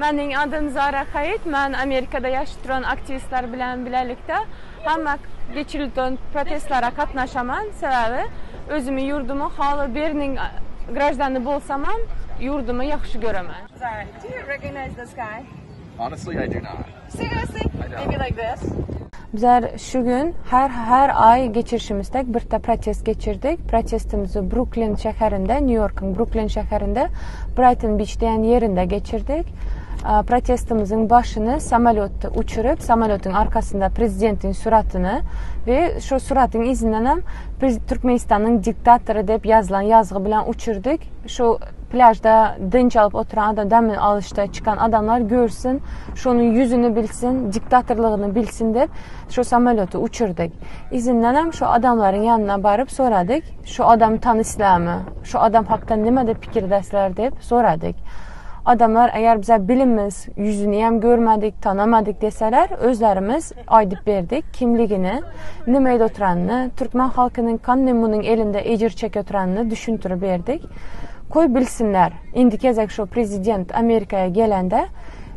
Meniň adym Zara Haýyt. Men Amerikada ýaşap duran aktiwistler bilen bilelikde hemme geçirilýän protestlere gatnaşaman. Sebäbi özümi ýurdumy haly biriniň graždany bolsamam, ýurdumy ýagşy göremen. Zara, do you recognize this guy? Honestly, I do not. Seriously? I don't. Maybe like this? Bizler şu gün her her aý geçirişimiz dek birde protest geçirdik. Protestimizi Brooklyn şäherinde, Nýu Ýorkuň Brooklyn şäherinde Brighton Beach diýen ýerinde geçirdik. Protestimiziň başyny samolýotda uçuryp, samolýotyň arkasynda prezidentiň suratyny we şo suratyň yzyndanam Türkmenistanyň diktatory diýip ýazylan ýazgy bilen uçurdyk. Şo plýažda dynç alyp oturan adam, dem alyşda çykan adamlar görsün, şonuň ýüzüni bilsin, diktatorlygyny bilsin diýip, şo samolýoty uçurdyk. Yzyndanam şo adamlaryň ýanyna baryp soradyk, şo adamy tanyslamy, şo adam hakda nime diýip pikirdäsler diýip soradyk. Adamlar eger bize bilimiz, ýüzüni hem görmedik, tanamadyk deseler, özlerimiz aýdyp berdik kimligini, nime edip oturanyny, türkmen halkynyň kanny munuň elinde ejir çekip oturanyny düşündirip berdik. Koý bilsinler. Indi gezek şo prezident Amerikaya gelende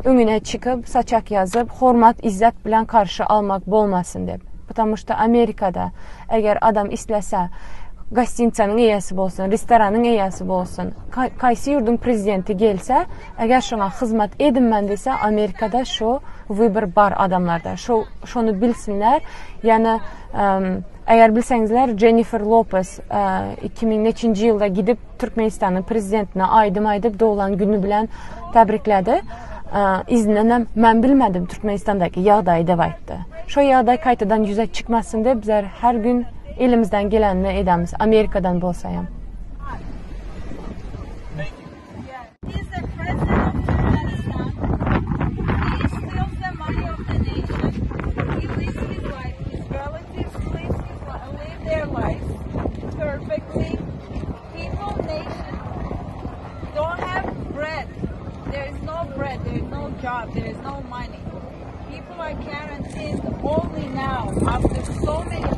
öňüne çykyp, saçak ýazyp, hormat, izzet bilen karşy almak bolmasyn diýip. Потому что Amerikada eger adam islese gostinitsanyň eýesi bolsun, restoranyň eýesi bolsun, kaýsy ýurduň prezidenti gelse, eger şoňa hyzmat edinmen diýse, Amerikada şo wybor bar adamlarda. Şo şony bilsinler. Ýani eger bilseňizler Jennifer Lopez 2000 neçinji ýylda gidip Türkmenistanyň prezidentine aýdym aýdyp doglan güni bilen täbrikledi. Yzyndanam men bilmedim Türkmenistandaky ýagdaýy diýip aýtdy. Şo ýagdaý gaýtadan ýüze çykmasyn diýip bizler her gün elimizden gelenini edemiz Amerikadan bolsa hem. He's the president of Turkmenistan. He steals the money of the nation. He lives his life. His relatives live, his, live their lives perfectly. People, nation don't have bread. There is no bread. There is no job. There is no money. People are quarantined only now after so many.